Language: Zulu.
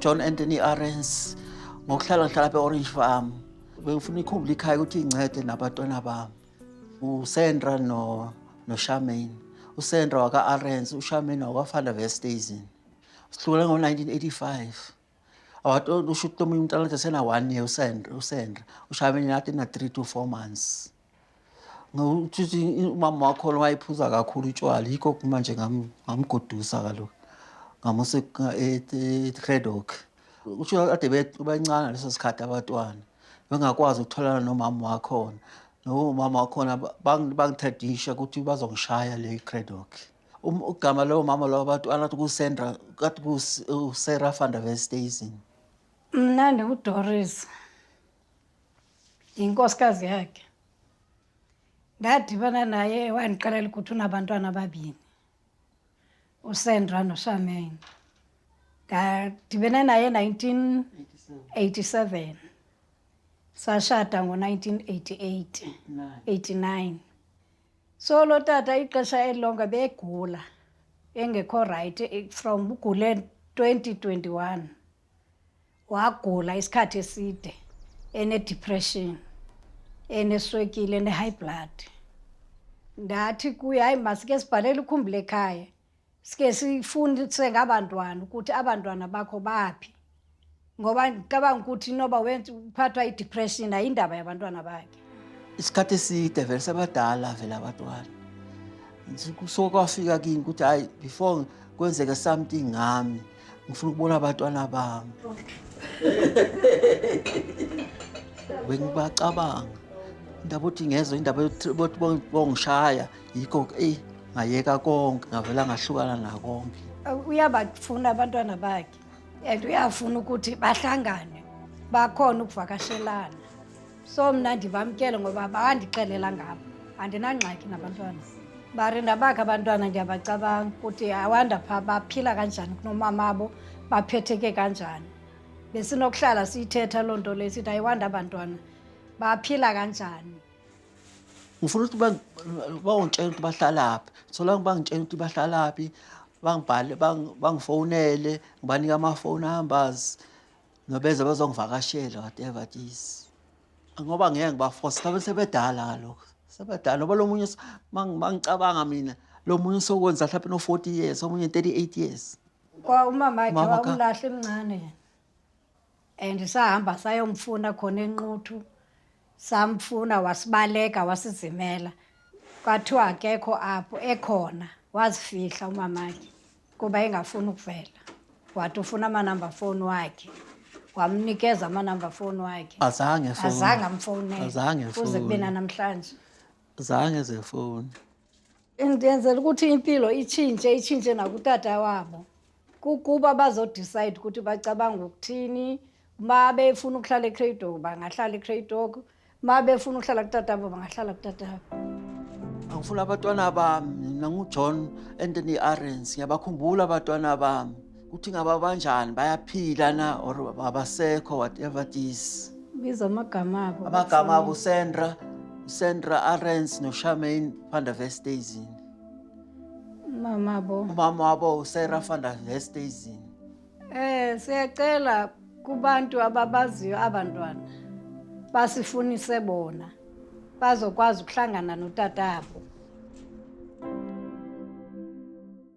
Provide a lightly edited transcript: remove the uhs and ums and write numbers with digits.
NguJohn Anthony Arens, ngokuhlala ngihlala apha e-Orange Farm. Bengifuna ikhumbule ikhaya ukuthi incede nabantwana bami. USandra no noCharmaine. USandra waka-Arens, uCharmaine wakwa-Van der Westhuizen. Sihlukene ngo-1985. Awathi usho ukuthi omunye umntwana athi sena 1 year uSandra, uSandra. UCharmaine nathi na 3 to 4 months. Ngokuthi umama wakho wayephuza kakhulu utshwala, yikho manje ngamgodusa kaloku. Ngamusa eCradock. Kusho kade bebancane leso sikhathi abantwana. Bengakwazi ukutholana nomama wakhona. Nomama wakhona bangithredisha ukuthi bazongishaya le Cradock. Igama lowo mama lo abantwana athi kuSandra, kathi kuSarah van der Westhuizen. Mna ndinguDoris, yinkosikazi yakhe. Ndadibana naye wandixelela ukuthi unabantwana ababini, uSandra noCharmaine. Ndadibene naye 1987, sashada ngo-1988, 89. So lo tata ixesha elilonke begula, engekho right, from ugule 2021. Wagula isikhathi eside, ene-depression, eneswekile, ene-high blood. Ndathi kuye, hayi, masike sibhalele ukhumbule ekhaya, sike sifundise ngabantwana ukuthi abantwana bakho baphi, ngoba ngicabanga ukuthi noba wenza uphathwa i-depression ayindaba yabantwana bakhe. Isikhathi eside vele sebadala vele abantwana. So kwafika kimi ukuthi hayi, before kwenzeke something ngami, ngifuna ukubona abantwana bami. Bengibacabanga indaba uthi ngezwe indaba yokuthi bongishaya, yikho eyi ngayeka konke, ngavela ngahlukana nakonke. Uyabafuna abantwana bakhe and uyafuna ukuthi bahlangane, bakhona ukuvakashelana. So mna ndibamkele ngoba bandixelela ngabo, andinangxaki nabantwana. Barinda bakhe abantwana, ndiyabacabanga ukuthi awanda phaa baphila kanjani kunomamabo, baphetheke kanjani. Besinokuhlala siyithetha loo nto leyo, sithi ayiwanda abantwana baphila kanjani. Ngifuna ukuthi bangitshele ukuthi bahlalaphi. So la bangitshela ukuthi bahlalaphi, bangibhale, bangifonele, ngibanike ama-phone numbers, nobeza bazongivakashela, whatever it is. Ngoba ngeke ngibaforce, mhlawumbe sebedala kaloku. Sebedala ngoba lo munye mangicabanga mina, lo munye usokwenza mhlawumbe no 40 years, omunye 38 years. Kwa umama wakhe Umama wamlahla emncane yena. And sahamba sayomfuna khona eNquthu, samfuna wasibaleka wasizimela. Kwathiwa akekho apho, ekhona wazifihla umamakhe kuba engafuni ukuvela. Wathi ufuna amanamba foni wakhe, wamnikeza amanamba foni wakhe. Azange efone. Azange amfowunele. Azange kuze kube efone. nanamhlanje. Zange zefoni. Ndenzela ukuthi impilo itshintshe, itshintshe nakutata wabo. Kukuba bazodecide ukuthi bacabanga ukuthini. Ma befuna ukuhlala eCradock bangahlala eCradock, ma befuna ukuhlala kutatabo bangahlala kutatabo. Angifuna abantwana bami, mina nguJohn Anthony Arens, ngiyabakhumbula abantwana bami. Ukuthi ngaba banjani, bayaphila na or abasekho, whatever it is. Biza amagama abo. Amagama abo Sandra, Sandra Arens noCharmaine van der Westhuizen. Mama bo. Umama wabo uSarah van der Westhuizen. Siyacela kubantu ababaziyo abantwana basifunise bona, bazokwazi ukuhlangana notatabo.